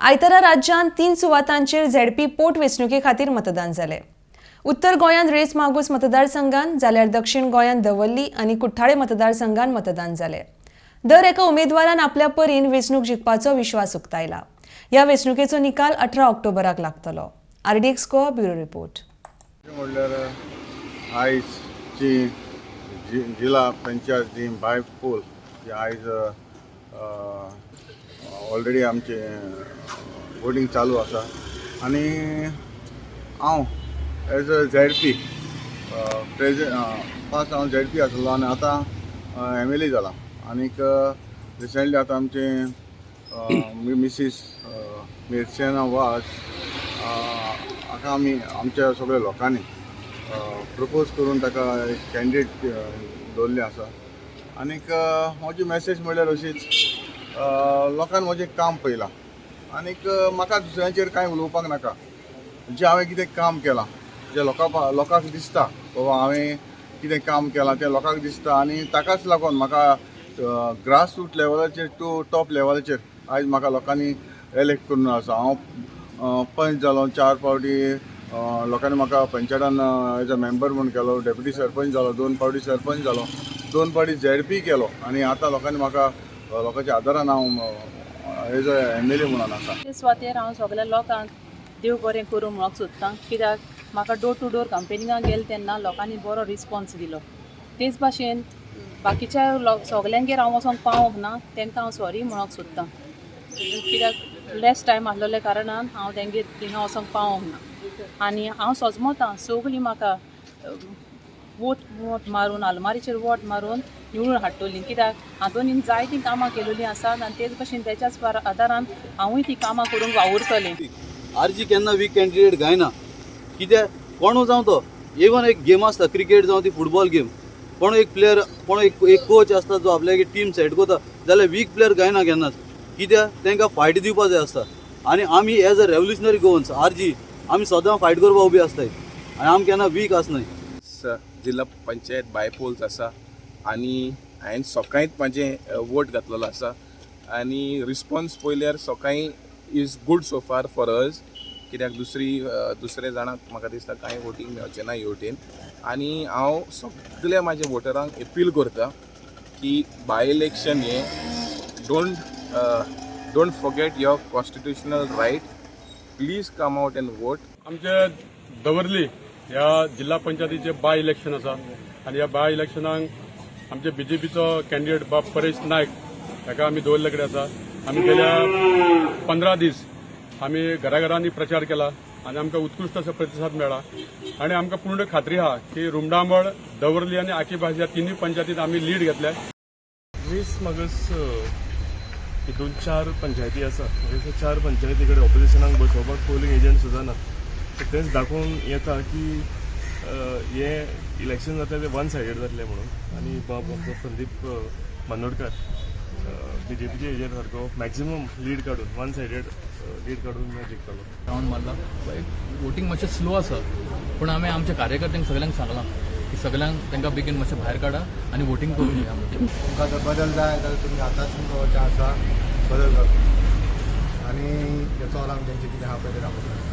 आयतारा राज्यांत 3 सुवातांचेर झेडपी पोटवेंचणुके खातीर मतदान जालें. उत्तर गोंयांत रेस मागूस मतदारसंघात जाल्यार दक्षिण गोंयांत दवर्ली आनी कुठ्ठाळे मतदारसंघात मतदान जालें. दर एका उमेदवारान आपल्या परीन वेंचणूक जिखपाचो विश्वास उक्तायला. ह्या वेंचणुकेचो निकाल 18 ऑक्टोबराक लागतलो. RDX Goa, bureau report. म्हणल्यार आयज जी जिल्हा पंचायत जी बाय पोल जी आयज ऑलरेडी आमचे वोटींग चालू आसा आनी हांव एज अ झेडपी प्रेजे पास्ट हांव झेडपी आसलो आनी आतां एमएलए जाला. आनीक रिसंटली आतां आमचे मिसीस मिर्सेना वाज हाका आमी आमच्या सगळ्या लोकांनी प्रपोज करून ताका एक कॅन्डिडेट दवरलें आसा. आनीक म्हजी मॅसेज म्हणल्यार अशीच, लोकान म्हजें काम पळयलां आनीक म्हाका दुसऱ्यांचेर कांय उलोवपाक नाका. जें हांवें कितें काम केलां, जें लोकांक दिसता, बाबा हांवें कितें काम केलां तें लोकांक दिसता आनी ताकाच लागून म्हाका ग्रास रूट लेवलाचेर टू टॉप लेवलाचेर आयज म्हाका लोकांनी एलेक्ट करून आसा. हांव पंच जालो चार फावटी, लोकांनी म्हाका पंचायतान एज अ मेंबर म्हूण केलो, डेप्युटी सरपंच जालो, दोन फावटी सरपंच जालो, दोन फावटी झेडपी केलो आनी आतां लोकांनी म्हाका लोकांच्या आदारान हांव एज अ एमएलए म्हणून आसा. ते सुवातेर हांव सगल्या लोकांक देव बरें करूं म्हणूंक सोदतां, कित्याक म्हाका डोर टू डोर कंपेनिंगाक गेले तेन्ना लोकांनी बरो रिस्पोन्स दिलो. तेच भाशेन बाकीच्या लोक सगल्यांगेर हांव वचोंक पावोंक ना, तांकां हांव सॉरी म्हणूंक सोदतां, कित्याक लेस टायम आसलेल्या कारणान हांव तेंगेर थिंगा वचोंक पावोंक ना. आनी हांव सजमतां सगळीं म्हाका वोट वोट मारून, आलमारीचेर वोट मारून निवडून हाडटलीं, कित्याक हातून जायतीं कामां केलेलीं आसात आनी तेच भशेन तेच्याच आदारान हांवूय तीं कामां करूंक वावुरतलें. आरजी केन्ना वीक कॅन्डिडेट गायना. कित्याक कोणू जावं तो, इवन एक गेम आसता, क्रिकेट जावं ती फुटबॉल गेम, कोण एक प्लेयर, कोण एक एक कोच आसता जो आपल्याक टीम सेट करता, जाल्यार वीक प्लेयर गायना केन्नाच. कित्याक तांकां फायट दिवपा जाय आसता आनी आमी as a revolutionary Goans RG आमी सदां फायट करपाक उबी आसताय आनी आमी केन्ना वीक आसनाय. जिल्हा पंचायत बायपोल्स आसा आनी हांवें सकाळींच म्हाजें वोट घातलेलो आसा आनी रिस्पोन्स पळयल्यार सकाळीं is good so far for us, कित्याक दुसरे जाणांक म्हाका दिसता कांय वोटींग मेळचें ना हे वटेन. आनी हांव सगल्या म्हाज्या वोटरांक एपील करता की बाय इलेक्शन हें don't forget your constitutional right, please come out and vote. आमचे दवर्ली ह्या जिल्हा पंचायतीचे बाय इलेक्शन आसा आनी ह्या बाय इलेक्शनाक आमचे बीजेपीचो कॅन्डिडेट बाब परेश नायक हाका आमी दवरले कडेन आसा. आमी गेल्या 15 दीस आमी घराघरांनी प्रचार केला आनी आमकां उत्कृश्ट असो प्रतिसाद मेळ्ळा आनी आमकां पूर्ण खात्री आहा की रुमडामळ, दवर्ली आनी आकीभास ह्या तिनूय पंचायतीत आमी लीड घेतल्या. वीस मागस हितून चार पंचायती आसा. म्हणजे चार पंचायती कडेन ऑपोजिशनाक बसोवपाक पोलिंग एजंट सुद्दां ना. तर तेंच दाखोवन येता की हें इलेक्शन जातलें तें वन सायडेड जातलें म्हणून. आनी बाब आमचो संदीप बांदोडकार बीजेपीचे एजंट सारको मॅक्झिमम लीड काडून, वन सायडेड लीड काडून जिखतलो. रावंड मारला, वोटींग मातशें स्लो आसा, पूण आमी आमच्या कार्यकर्त्यांक सगल्यांक सांगलां की सगल्यांक तांकां बेगीन मातशें भायर काडा आनी वोटींग करून घेया म्हणून. तुमकां जर बदल जाय जाल्यार तुमी आतांच तुमकां चान्स आसा बदल करपाक आनी हेचो आराम तेंचे कितें आहा पळय तें दाखोवपाक.